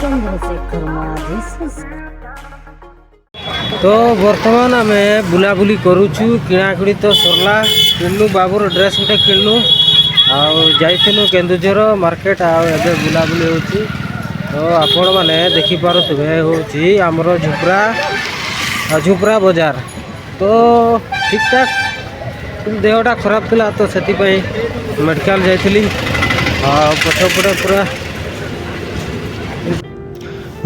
ଚନ୍ଦ୍ରଶେଖର ମାଝୀ। ତ ବର୍ତ୍ତମାନ ଆମେ ବୁଲାବୁଲି କରୁଛୁ। କିଣାକିଣି ତ ସରିଲା, କିଣିଲୁ, ବାବୁର ଡ୍ରେସ୍ ଗୋଟେ କିଣିଲୁ ଆଉ ଯାଇଥିଲୁ କେନ୍ଦୁଝର ମାର୍କେଟ। ଆଉ ଏବେ ବୁଲାବୁଲି ହେଉଛି। ତ ଆପଣମାନେ ଦେଖିପାରୁଥିବେ, ହେଉଛି ଆମର ଝୁପ୍ରା, ଝୁପ୍ରା ବଜାର। ତ ଠିକ୍ଠାକ୍, କିନ୍ତୁ ଦେହଟା ଖରାପ ଥିଲା, ତ ସେଥିପାଇଁ ମେଡ଼ିକାଲ ଯାଇଥିଲି। ଆଉ ପଛପଟେ ପୁରା।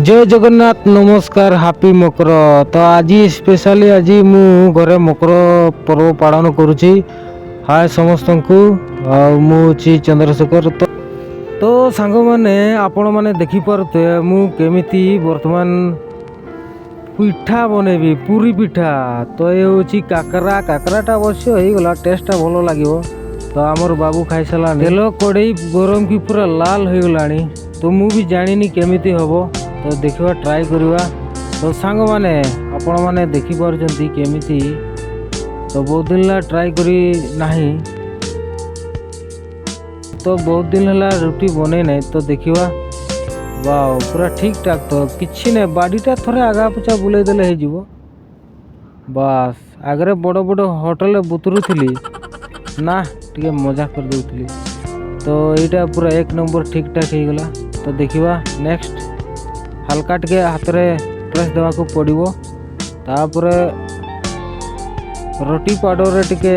ଜୟ ଜଗନ୍ନାଥ, ନମସ୍କାର, ହାପି ମକର। ତ ଆଜି ସ୍ପେଶାଲି ଆଜି ମୁଁ ଘରେ ମକର ପର୍ବ ପାଳନ କରୁଛି। ହାଏ ସମସ୍ତଙ୍କୁ, ଆଉ ମୁଁ ହେଉଛି ଚନ୍ଦ୍ରଶେଖର। ତ ସାଙ୍ଗମାନେ, ଆପଣମାନେ ଦେଖିପାରୁଥିବେ ମୁଁ କେମିତି ବର୍ତ୍ତମାନ ପିଠା ବନେଇବି, ପୁରୀ ପିଠା। ତ ଏ ହେଉଛି କାକରା। କାକରାଟା ଅବଶ୍ୟ ହେଇଗଲା, ଟେଷ୍ଟଟା ଭଲ ଲାଗିବ। ତ ଆମର ବାବୁ ଖାଇସାରିଲାଣି। ତେଲ କଡ଼େଇ ଗରମ କି ପୁରା ଲାଲ ହେଇଗଲାଣି। ତ ମୁଁ ବି ଜାଣିନି କେମିତି ହେବ, ତ ଦେଖିବା, ଟ୍ରାଏ କରିବା। ତ ସାଙ୍ଗମାନେ, ଆପଣମାନେ ଦେଖିପାରୁଛନ୍ତି କେମିତି। ତ ବହୁତ ଦିନ ହେଲା ଟ୍ରାଏ କରି ନାହିଁ, ତ ବହୁତ ଦିନ ହେଲା ରୁଟି ବନେଇ ନାହିଁ। ତ ଦେଖିବା। ବାଉ, ପୁରା ଠିକ୍ ଠାକ୍। ତ କିଛି ନାହିଁ, ବାଡ଼ିଟା ଥରେ ଆଗା ପଛା ବୁଲେଇ ଦେଲେ ହେଇଯିବ, ବାସ୍। ଆଗରେ ବଡ଼ ବଡ଼ ହୋଟେଲରେ ବୁତୁରୁଥିଲି ନା, ଟିକେ ମଜା କରିଦେଉଥିଲି। ତ ଏଇଟା ପୁରା ଏକ ନମ୍ବର, ଠିକ୍ ଠାକ୍ ହେଇଗଲା। ତ ଦେଖିବା ନେକ୍ସଟ। ହାଲକା ଟିକେ ହାତରେ ପ୍ରେସ୍ ଦେବାକୁ ପଡ଼ିବ। ତାପରେ ରୁଟି ପାଉଡ଼ରରେ ଟିକେ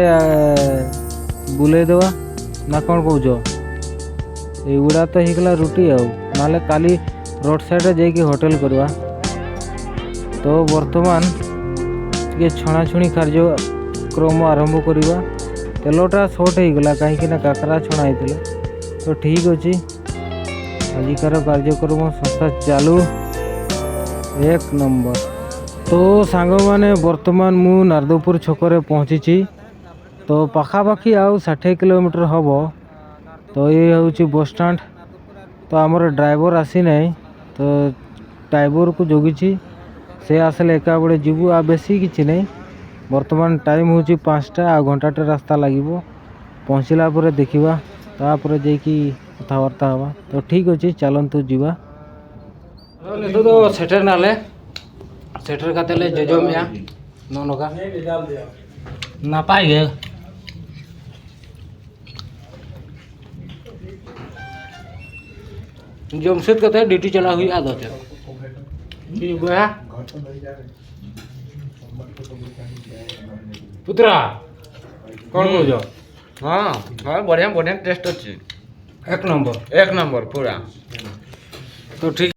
ବୁଲେଇ ଦେବା, ନା କ'ଣ କହୁଛ? ଏଇଗୁଡ଼ା ତ ହେଇଗଲା ରୁଟି। ଆଉ ନହେଲେ କାଲି ରୋଡ଼ ସାଇଡ଼ରେ ଯାଇକି ହୋଟେଲ କରିବା। ତ ବର୍ତ୍ତମାନ ଟିକେ ଛଣାଛୁଣି କାର୍ଯ୍ୟକ୍ରମ ଆରମ୍ଭ କରିବା। ତେଲଟା ସର୍ଟ ହେଇଗଲା, କାହିଁକି ନା କାକରା ଛଣା ହେଇଥିଲା। ତ ଠିକ୍ ଅଛି, ଆଜିକାର କାର୍ଯ୍ୟକ୍ରମ ସଂସ୍ଥା ଚାଲୁ, ଏକ ନମ୍ବର। ତ ସାଙ୍ଗମାନେ, ବର୍ତ୍ତମାନ ମୁଁ ନାରଦପୁର ଛକରେ ପହଞ୍ଚିଛି। ତ ପାଖାପାଖି ଆଉ 60 କିଲୋମିଟର ହେବ। ତ ଇଏ ହେଉଛି ବସଷ୍ଟାଣ୍ଡ। ତ ଆମର ଡ୍ରାଇଭର ଆସିନାହିଁ, ତ ଡ୍ରାଇଭରକୁ ଜଗିଛି। ସେ ଆସିଲେ ଏକାବେଳେ ଯିବୁ, ଆଉ ବେଶୀ କିଛି ନାହିଁ। ବର୍ତ୍ତମାନ ଟାଇମ୍ ହେଉଛି 5ଟା, ଆଉ ଘଣ୍ଟାଟେ ରାସ୍ତା ଲାଗିବ। ପହଞ୍ଚିଲା ପରେ ଦେଖିବା, ତାପରେ ଯାଇକି କଥାବାର୍ତ୍ତା ହେବା। ତ ଠିକ୍ ଅଛି, ଚାଲନ୍ତୁ ଯିବା। ନିତୋ ᱫᱚ ᱥᱮᱴᱮᱨ ᱱᱟᱞᱮ, ᱥᱮᱴᱮᱨ ᱠᱟᱛᱮ ᱞᱮ ᱡᱚᱡᱚᱢᱮᱜᱼᱟ᱾ ᱱᱚᱜᱼᱚ ᱱᱚᱝᱠᱟ ᱱᱟᱯᱟᱭ ᱜᱮ। ᱡᱚᱢ ᱥᱟᱹᱛ ᱠᱟᱛᱮ ᱰᱤᱭᱩᱴᱤ ᱪᱟᱞᱟᱣ ᱦᱩᱭᱩᱜᱼᱟ᱾ ᱟᱫᱚ ᱪᱮᱫ ᱵᱚᱭᱦᱟ ପୁତୁରା, କ'ଣ କହୁଛ? ହଁ, ବଢ଼ିଆ ବଢ଼ିଆ ଟେଷ୍ଟ ଅଛି। ଏକ ନମ୍ବର। ଏକ ନମ୍ବର ପୁରା। ତ ଠିକ୍।